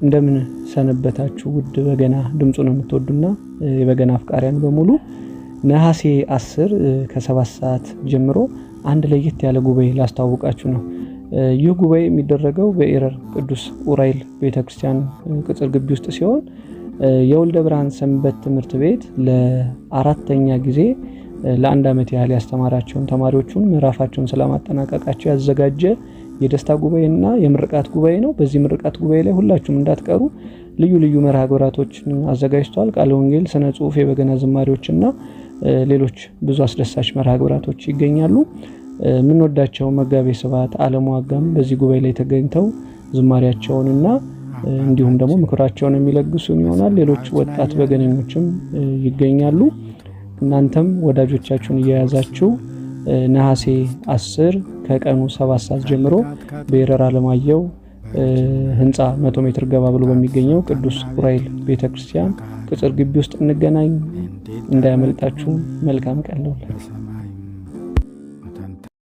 እንደምን ሰነበታችሁ ውድ በገና ድምፁን የምትወዱና የበገና አፍቃሪያን በሙሉ። ነሐሴ 10 ከ7 ሰዓት ጀምሮ አንድ ለየት ያለ ጉባኤ ላስተዋውቃችሁ ነው። ይህ ጉባኤ የሚደረገው በኤረር ቅዱስ ኡራኤል ቤተክርስቲያን ቅጽር ግቢ ውስጥ ሲሆን፣ የወልደ ብርሃን ሰንበት ትምህርት ቤት ለአራተኛ ጊዜ ለአንድ ዓመት ያህል ያስተማራቸውን ተማሪዎቹን ምዕራፋቸውን ስለማጠናቀቃቸው ያዘጋጀ የደስታ ጉባኤና የምርቃት ጉባኤ ነው። በዚህ ምርቃት ጉባኤ ላይ ሁላችሁም እንዳትቀሩ ልዩ ልዩ መርሃ ግብራቶችን አዘጋጅቷል። ቃለ ወንጌል፣ ስነ ጽሁፍ፣ የበገና ዝማሬዎችና ሌሎች ብዙ አስደሳች መርሃ ግብራቶች ይገኛሉ። የምንወዳቸው መጋቤ ስብሐት አለሙ አጋም በዚህ ጉባኤ ላይ ተገኝተው ዝማሪያቸውንና እንዲሁም ደግሞ ምክራቸውን የሚለግሱን ይሆናል። ሌሎች ወጣት በገነኞችም ይገኛሉ። እናንተም ወዳጆቻችሁን እየያዛችሁ ነሐሴ 10 ከቀኑ 7 ሰዓት ጀምሮ በኤረር አለማየሁ ህንፃ 100 ሜትር ገባ ብሎ በሚገኘው ቅዱስ ኡራኤል ቤተክርስቲያን ቅጽር ግቢ ውስጥ እንገናኝ። እንዳያመልጣችሁ። መልካም ቀን ለሁላችሁ።